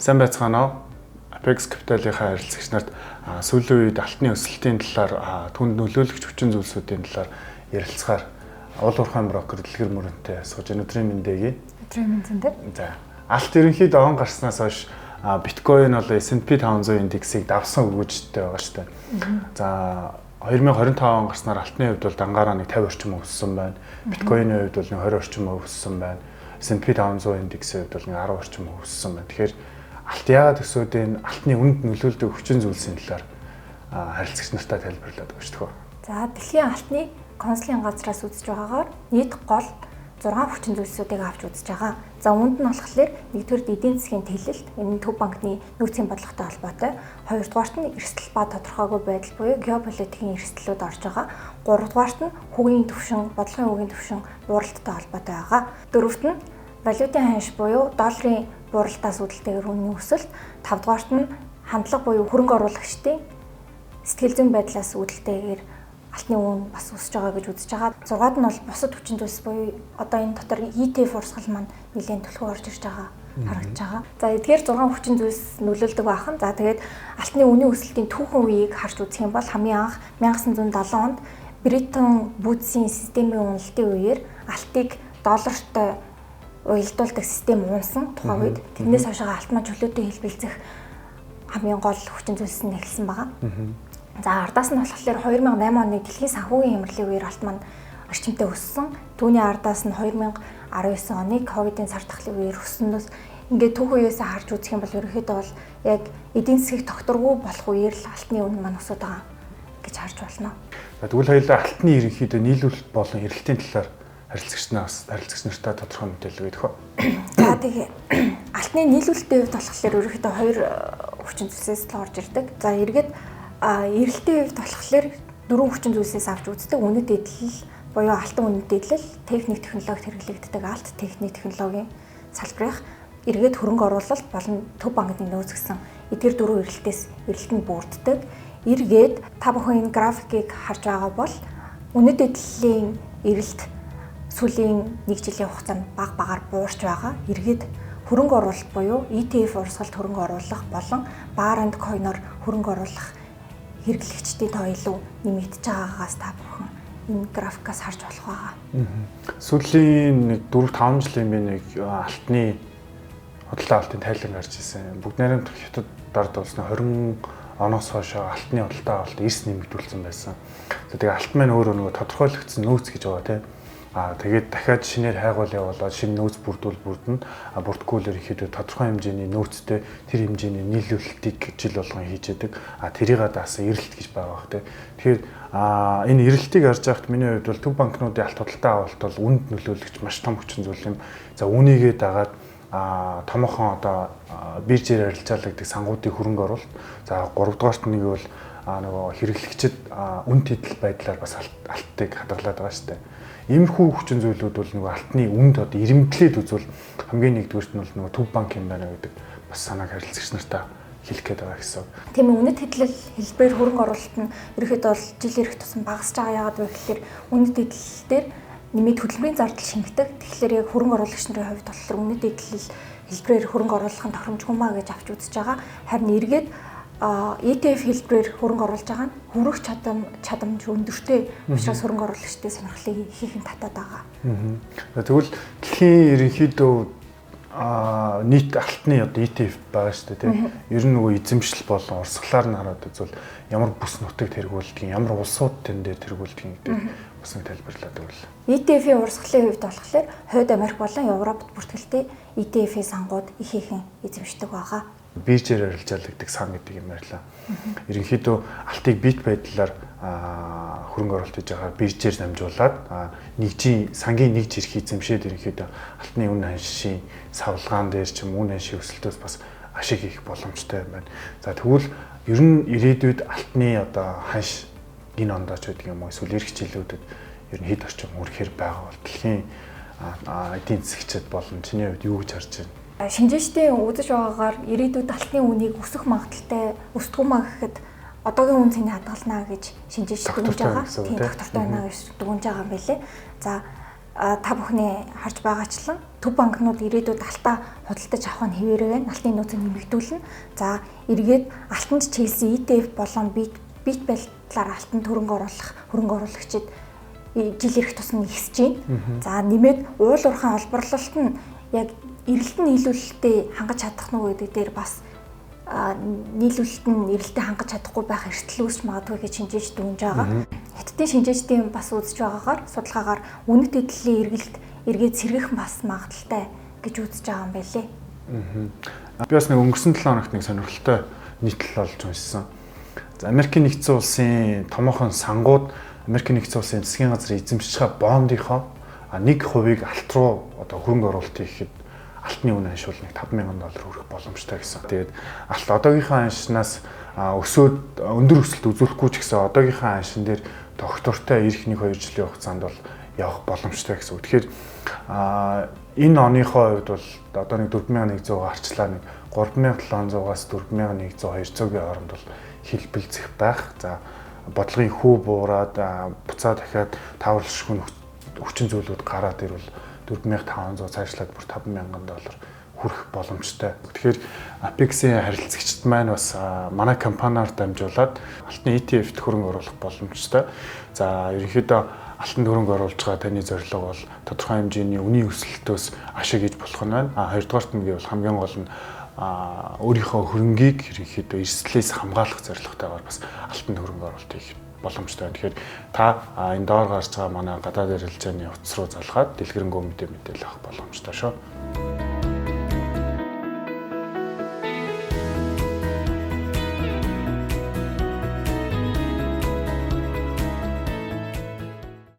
Сайн байцгаана уу? Apex Capital-ийнхаа харилцагч нарт сүүлийн үед алтны өсөлтийн талаар, түнд нөлөөлөгч хүчин зүйлсүүдийн талаар ярилцахаар уул уурхайн брокер Дэлгэр мөрөнтэй сууж өнөөдрийн мэндийг. Өдрийн мэнд зэн. За, алт ерөнхийдөө он гарснаас хойш биткойн бол S&P 500 индексийг давсан өгөөжтэй байгаа шүү дээ. За, 2025 он гарснаар алтны хувьд бол дангаараа нэг 50 орчим өссөн байна. Биткойны хувьд бол нэг 20 орчим өссөн байна. S&P 500 индексийн хувьд бол нэг 10 орчим өссөн байна. Тэгэхээр алт яагаад өсөөд энэ алтны үнэд нөлөөлдөг хүчин зүйлсийн талаар харилцагч нартаа тайлбарлаад өгч төхөө. За, дэлхийн алтны консулын газраас үзэж байгаагаар нийт гол 6 хүчин зүйлсүүдийг авч үзэж байгаа. За, үүнд нь болохоор нэгдүгээр эдийн засгийн тэлэлт, энэ нь Төв банкны нөөцийн бодлоготой холбоотой. Хоёрдугаарт нь эрсдэл ба тодорхойгүй байдал буюу геополитикийн эрсдлүүд орж байгаа. Гуравдугаарт нь хүүгийн түвшин, бодлогын хүүгийн түвшин бууралттай холбоотой байгаа. Дөрөвт нь валютын ханш буюу долларын бууралтаас үүдэлтэйгээр үнийн өсөлт. Тавдугаарт нь хандлага буюу хөрөнгө оруулагчдын сэтгэл зүйн байдлаас үүдэлтэйгээр алтны үн бас өсөж байгаа гэж үзэж байгаа. Зургаад нь бол бусад хүчин зүйлс буюу одоо энэ дотор ETF урсгал маань нэлээд түлхүү орж ирж байгаа харагдаж байгаа. За, эдгээр 6 хүчин зүйлс нөлөөлдөг бахан. За, тэгээд алтны үнийн өсөлтийн түүхэн үеийг харж үзэх юм бол хамгийн анх 1970 онд Бритон Вудсийн системийн уналтын үеэр алтыг доллартай уялдуулдаг систем унсан тухайн үед. Тэрнээс хойш алт маань чөлөөтэй хэлбэлзэх хамгийн гол хүчин зүйлс нь эхэлсэн байгаа. За, ардаас нь болохоор 2008 оны дэлхийн санхүүгийн хямралын үеэр алт маань эрчимтэй өссөн. Түүний ардаас нь 2019 оны ковидын сар тахлын үеэр өссөнөөс ингээд түүх үеэсээ харж үзэх юм бол ерөнхийдөө бол яг эдийн засгийг тогтворгүй болох үеэр л алтны үнэ маань өсөд байгаа гэж харж байна. За, тэгвэл хоёулаа алтны ерөнхийдөө нийлүүлэлт болон эрэлтийн талаар харилцагч нартаа тодорхой мэдээлэл өгөх үү? За, тэгээ алтны нийлүүлэлтийн хувьд болохоор ерөнхийдөө хоёр хүчин зүйлсээс л орж ирдэг. За, эргээд эрэлтийн хувьд болохоор дөрвөн хүчин зүйлсээс авч үздэг. Үнэт эдлэл буюу алтан үнэт эдлэл, техник технологид хэрэглэгддэг алт, техник технологийн салбарынх, эргээд хөрөнгө оруулалт болон төв банкны нөөц гэсэн эдгээр дөрвөн эрэлтээс эрэлт нь бүрддэг. Эргээд та бүхэн энэ графикийг харж байгаа бол үнэт эдлэлийн эрэлт сүүлийн нэг жилийн хугацаанд баг багаар буурч байгаа. Эргээд хөрөнгө оруулалт буюу ETF урсгалд хөрөнгө оруулах болон bar and coin-оор хөрөнгө оруулах хэрэглэгчдийн тоо илүү нэмэгдэж байгаагаас та бүхэн энэ графикаас харж болох байгаа. Сүүлийн нэг 4 5 жилийн би нэг алтны худалдаа алтын тайлан гарч ирсэн. Бүгд найрамдах Хятад дард болсон 20 оноос хойш алтны худалдаа авалт эрс нэмэгдүүлсэн байсан. За, тэгээ алт маань өөрөө нөгөө тодорхойлогдсон нөөц гэж байгаа, тийм. Тэгээд дахиад шинээр хайгуул явуулаад шинэ нөөц бүрдүүл бүрдэнэ. Бүрдэхгүй л ерөнхийдөө тодорхой хэмжээний нөөцтэй тэр хэмжээний нийлүүлэлтийг жил болгон хийж яадаг. Тэрийг даасан эрэлт гэж байгаа бах тий. Тэгэхээр энэ эрэлтийг харж байхад миний хувьд бол төв банкнуудын алт худалдаа авалт бол үнэд нөлөөлөгч маш том хүчин зүйл юм. За, үүнийгээ дагаад томоохон одоо биржээр арилжаалагдаг сангуудын хөрөнгө оруулалт. За, гуравдугаарт нэг бол нөгөө хэрэглэгчид үн тэдэл байдлаар бас алтыг хадгалаад байгаа шүү дээ. Иймэрхүү хүчин зүйлүүд бол нөгөө алтны үнэд одоо ирэмблээд үзвэл хамгийн нэгдүгüрт нь бол нөгөө төв банк юм байна гэдэг бас санааг харилцагч нартаа хэлэх гээд байгаа гэсэн. Тийм ээ, үнэт хэдлэл хэлбэрээр хөрөнгө оруулалт нь ерөнхийдөө бол жил ирэх тусам багасж байгаа. Яагаад вэ гэхээр үнэт хэдлэл дээр нэмээд хөдөлмөрийн зардал шингэдэг. Тэгэхээр яг хөрөнгө оруулагч нарын хувьд болохоор үнэт хэдлэл хэлбэрээр хөрөнгө оруулах нь тохиромжгүй маа гэж авч үзэж байгаа. Харин эргээд ETF хэлбэрээр хөрөнгө оруулж байгаа нь хүрэх чадамж өндөртэй учраас хөрөнгө оруулагчдын сонирхлыг ихэнх татаад байгаа. Тэгвэл дэлхийн ерөнхийдөө нийт алтны одоо ETF байгаа шүү дээ, тийм. Ер нь нөгөө эзэмшил болон урсгалаар нь хараад үзвэл ямар бүс нутагт тэргүүлдэг, ямар улсууд тэн дээр тэргүүлдэг гэдэг бас нэг тайлбарлаад өгвөл. ETF-ийн урсгалын хувьд болохоор Хойд Америк болон Европт бүртгэлтэй ETF-ийн сангууд их ихэн эзэмшдэг байгаа. Биржээр арилжаалагдаг сан гэдэг юм ярьлаа. Ерөнхийдөө алтыг бит байдлаар хөрөнгө оруулалт хийж байгаа биржээр дамжуулаад нэгжийн сангийн нэг жирх эзэмшээд ерөнхийдөө алтны үн ханшийн савлгаан дээр ч юм үн ханшийн өсөлтөөс бас ашиг хийх боломжтой юм байна. За, тэгвэл ер нь ирээдүйд алтны одоо ханш энэ ондоо ч гэдэг юм уу эсвэл ирэх жилүүдэд ер нь хэд орчим хүрэхээр байгаа бол дэлхийн эдийн засгчид болон чиний хувьд юу гэж харж байна? Шинжээчдийн үзэж байгаагаар ирээдүйд алтны үнийг өсөх магадлалтай, өсдгүү маа гэхэд одоогийн үн цэний хадгалнаа гэж шинжээч дүгнж байгаа. Тийм, доктортой байна гэж дүгнж байгаа юм байлээ. За, Та бүхний харж байгаачлан төв банкнууд ирээдүйд алтаа худалдаж авах нь хэвээрээ байна. Алтны нөөцийг нэмэгдүүлнэ. За, эргээд алтанд чиглэсэн ETF болон бит байдлаар алтанд хөрөнгө оруулах хөрөнгө оруулагчид жил ирэх тусам ихсэж байна. За, нэмээд уул уурхайн олборлолт нь яг эрэлтэн нийлүүлэлтээ хангаж чадах нь уу гэдэг дээр бас нийлүүлэлт нь эрэлтээ хангаж чадахгүй байх эрсдэл үүсч магадгүй гэж шинжээч дүнж байгаа. Хятадын шинжээчдийн бас үзэж байгаагаар судалгаагаар үнэт эдлийн эргэлт эргээд сэргэх бас магадлалтай гэж үзэж байгаа юм байлээ. Би бас нэг өнгөрсөн 7 хоногт нэг сонирхолтой нийтлэл олж уншсан. За, Америкийн нэгдсэн улсын томоохон сангууд Америкийн нэгдсэн улсын засгийн газар эзэмшиж байгаа бондынхоо 1%-ийг алт руу одоо хөрөнгө оруулалт хийхэд алтны үнэ ханш бол нэг $5,000 хүрэх боломжтой гэсэн. Тэгээд алт одоогийнхаа ханшнаас өсөөд өндөр өсөлт үзүүлэхгүй ч гэсэн одоогийнхаа ханшин дээр тогтвортой ирэх 1-2 жилийн хугацаанд бол явах боломжтой гэсэн үг. Тэгэхээр энэ оныхоо хувьд бол одоо нэг 4100 гарчлаа, нэг 3700-аас 4100 200-ийн хооронд бол хэлбэлзэх байх. За, бодлогын хүү буураад буцаа дахиад тааварлашгүй хүчин зүйлүүд гараад ирвэл 4500, цаашлаад бүр $5,000 хүрэх боломжтой. Тэгэхээр Apex-ийн харилцагчид маань бас манай компаниар дамжуулаад алтны ETF-т хөрөнгө оруулах боломжтой. За, ерөнхийдөө алтанд хөрөнгө оруулж байгаа таны зорилго бол тодорхой хэмжээний үнийн өсөлтөөс ашиг хийж болох нь байна. А хоёрдугаарт нь гэвэл хамгийн гол нь өөрийнхөө хөрөнгийг ерөнхийдөө эрсдлээс хамгаалах зорилготойгоор бас алтанд хөрөнгө оруулалт хийх боломжтой байна. Тэгэхээр та энэ доор гарч байгаа манай гадаад ярилцааны утас руу залгаад дэлгэрэнгүй мэдээлэл авах боломжтой шүү.